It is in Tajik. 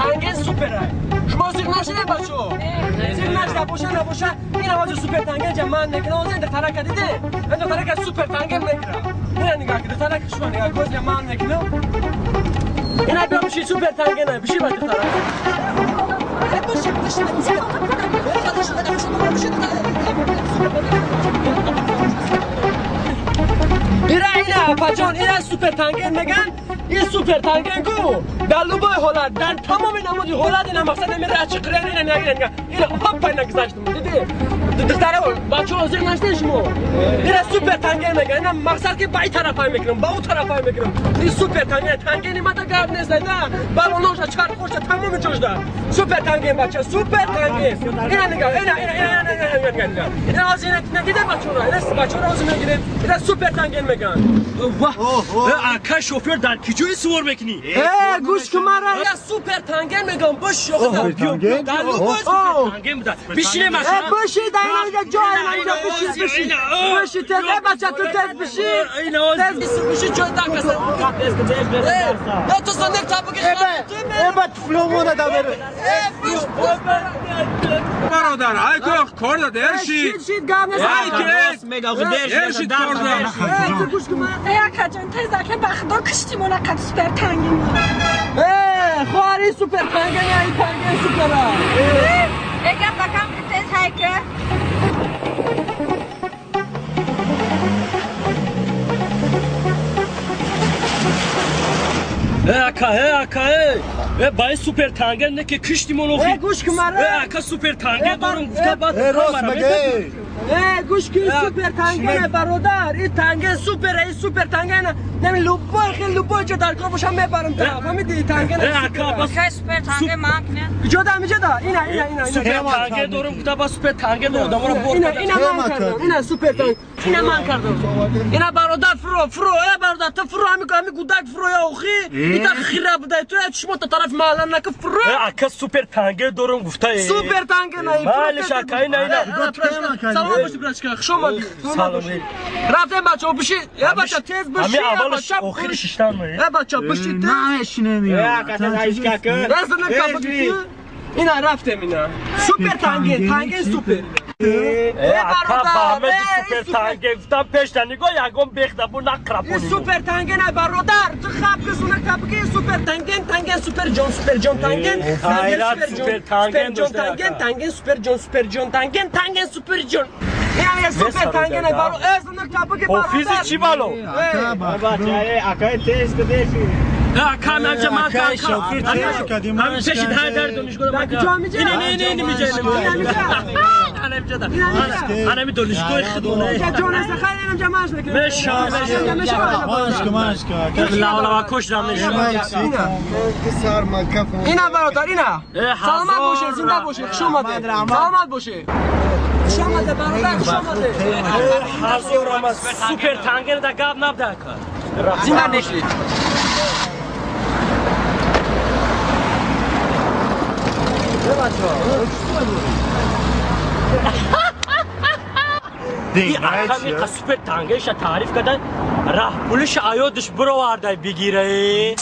Танген супер ай. Шумо зиқ нашиде бачо? Зиқ нашида боша набоша, ин авази супер танген ҷа ман мекунам. Оз ин духтарака диде? Ин духтарака супер танген мекунам. Ина нигоҳ кун, духтарака шумо нигоҳ кун, ҷа ман мекунам. Ина биё биши супер танген ай, биши ба духтарак. Ира ина паҷон, ина супер танген меган. Ин супер танген ку дар любой ҳолат, дар тамоми намуди ҳолат ина мақсад намера чиқирен ина нагирен. Ина хопа ина гузаштум. Диди? Духтара бачаҳо зиқ нашдед шумо. Ина супер танген меган. Ина мақсад ки ба ин тарафай мекунам, ба ӯ тарафай мекунам. Ин супер танген, тангени мада гап нест да. Балоноша, чархоша, тамоми ҷошда. Супер танген бача, супер танген. Ина нигоҳ, ина ина ина ина ина. Ина ҳозир ина диде бачаҳо, ина бачаҳо ҳозир мегирем. Ина супер танген меган. Ваҳ! Ака шофёр дар киҷое сувор мекунӣ? Э, гӯш кун мара, я супер танген мегам, бош ёхта. Дар любой супер танген буда. Бишине машина. Э, биши, дар инҷа ҷой, инҷа биши, биши. Биши тез, э бача ту тез биши. Тез биши ҷой дар каса. Э, я ту сонек табуги хат. Э, ба тифломона да бере. Э, биш. Бародар, ай ко кор да дерши. Шид, шид, гап нест. Ай ке, дерши кор да. Э, ту гӯш кун мара. Э, акаҷон, тез ака ба худо киштимона қад супер танген. Э, хоҳари супер танген, ай танген супера. Э, гап бакам тез ҳайка. Э, ака, э, ака, э. Э, ба ин супер танген не ки киштимон охи. Э, гӯш кун мара. Э, ака супер танген дорум гуфта баъд. Э, рост меге. Э, гӯш кун, супер танген бародар. Ин танген супер, ин супер танген. Нами любой хел любой ҷо дар кор бошам мебарам та. Фаҳмидӣ? Танген. Э, ака, бас Хай супер танген ман кунем. Ҷо да, ҷо да. Ина, ина, ина, ина. Супер танген дорум гуфта бас супер танген одаморо бор. Ина, ина ман кардам. Ина супер танген. Ина ман кардам. Ина бародар фуро, фуро, э бародар, ту фуро ҳами ҳами гудак фуро я охи. Ита хира будай ту чишмо та тарафи маҳалла нака фуро. Э, ака супер танген дорум гуфта. Супер танген ай. Малиш ака, ина, ина. Салом боши брачка, хуш омадӣ. Салом. Рафтем бачаҳо, биши. Э бача тез биши. Ҳами аввалаш охири шиштан ме. Э бача биши тез. Намешинем. Даст накапа. Ина рафтем ина. Супер танген, танген супер. Э, ака ба ҳамаи супер танген гуфтам пешта нигоҳ ягон бехта бу нақрапонӣ. Ин супер танген ай бародар, ту хаб кисуна капки супер танген, танген супер ҷон, супер ҷон танген, хайрат супер танген ҷон танген, танген супер ҷон, супер ҷон танген, танген супер ҷон. Ин супер танген ай баро, э зуна капки бародар. Ҳофизи чӣ бало? Акай тез кудеши. Ака манҷа ман ҳамин пеши дар донишгоҳ ман. Ина не не не миҷа ина миҷа. Ана ми донишгоҳи худона. Ҷон аст хайр инам ҷамъаш мекунем. Меша меша. Машка машка. Лавлава кушдам меша. Ина бародар ина. Саломат бошед, зинда бошед, хуш омадед. Саломат бошед. Хуш омадед бародар, хуш омадед. Ҳазор ама супер танген да гап набда ака. Зинда бошед. Ин ака миқа супер тангеша таъриф кардан, раҳ пулиша аёдиш бировардай бигирае.